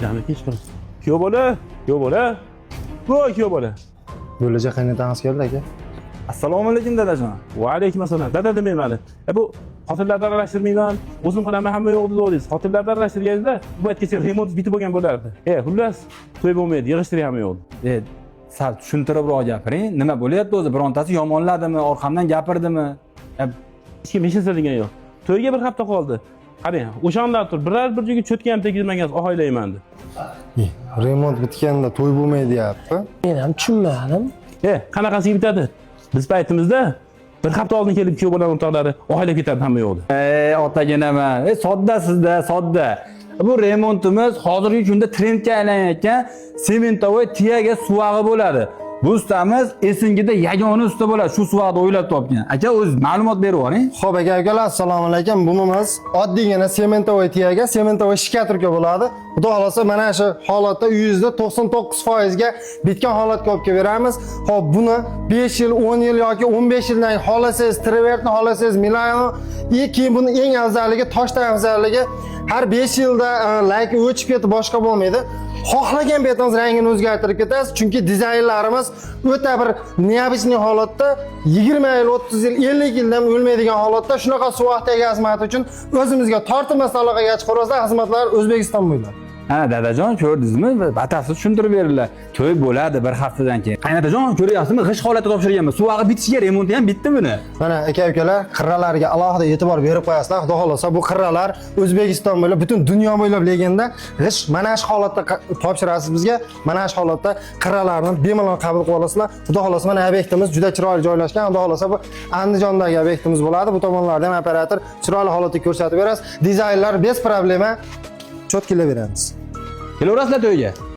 Jami kechqurun. Kuyov bola, kuyov bola. Voy, kuyov bola. Bo'lajak qaynotamiz keldi, aka. Assalomu alaykum, dadajon. Va alaykum assalom. Dada demang mani. E, bu xotinlarni aralashtirmayman, o'zim qilaman hamma yo'q deb o'ylaysiz. Xotinlarni aralashtirganingizda bu paytgacha remont bitib bo'lgan bo'lardi. E, xullas, to'y bo'lmaydi, yig'ishtiring hamma yo'qni. E, sal tushuntiribroq gapiring. Nima bo'lyapti o'zi? Birontasi yomonladimi, orqamdan gapirdimi? E, Hech kim hech narsa degan yo'q. To'yga bir hafta qoldi. Qarang, o'shandan tur biror bir joyga cho'tka ham tegizmagansiz, ohaylayman deb. Remont bitganda to'y bo'lmaydi deyapti. Men ham tushunmadim. E, qanaqasiga bitadi? Biz paytimizda bir hafta oldin kelib kuyov bolani o'rtoqlari ohaylab ketadi hamma yo'qni. E, otaginaman. E, soddasizda, sodda. Bu remontimiz hozirgi kunda trendga aylanayotgan sementovoy tiyaga suvag'i bo'ladi. Bu ustamiz Esingida yagona usta bo'ladi. Shu suvag'ni o'ylab topgan. Aka, o'z ma'lumot berib yuboring. Xo'p, aka, ukalar, assalomu alaykum. Bunimiz oddiygina sementovoy tiyaga, sementovoy shkaturka bo'ladi. Xudo xolasa, mana shu holatda uyingizda 99% ga bitgan holatga olib kelib beramiz. Xo'p, buni 5 yil, 10 yil yoki 15 yildan keyin xohlasangiz travertni, xohlasangiz Milano, и keyin buni eng afzalligi, toshdan afzalligi, har 5 yilda laki o'chib ketib boshqa bo'lmaydi. Xohlagan betimiz rangini o'zgartirib ketasiz, chunki dizaynlarimiz o'ta bir необычный holatda 20 yil, 30 yil, 50 yildan o'lmaydigan holatda. Shunaqa suvoq xizmati uchun o'zimizga tortinmasdan aloqaga chiqaverasizlar, xizmatlar O'zbekiston bo'ylab. Ha, dadajon, ko'rdingizmi? Batafsil tushuntirib berdilar. To'y bo'ladi bir haftadan keyin. Qaynatajon, ko'ryapsizmi? G'isht holatda topshirganman. Suvag'i bitishiga, remonti ham bitdi buni. Mana, aka, ukalar, qirralariga alohida e'tibor berib qo'yasizlar. Xudo xohlasa, bu qirralar O'zbekiston bo'ylab, butun dunyo bo'ylab legenda. G'isht mana shu holatda topshirasiz bizga. Mana shu holatda qirralarni bemalol qabul qilib olasizlar. Xudo xohlasa, mana obyektimiz juda chiroyli joylashgan. Xudo xohlasa, bu Andijondagi obyektimiz bo'ladi. Bu tomonlarda ham operator chiroyli holatda ko'rsatib berasiz. Dizaynlar без проблема, чётко beramiz. Kelaverasizlar to'yga.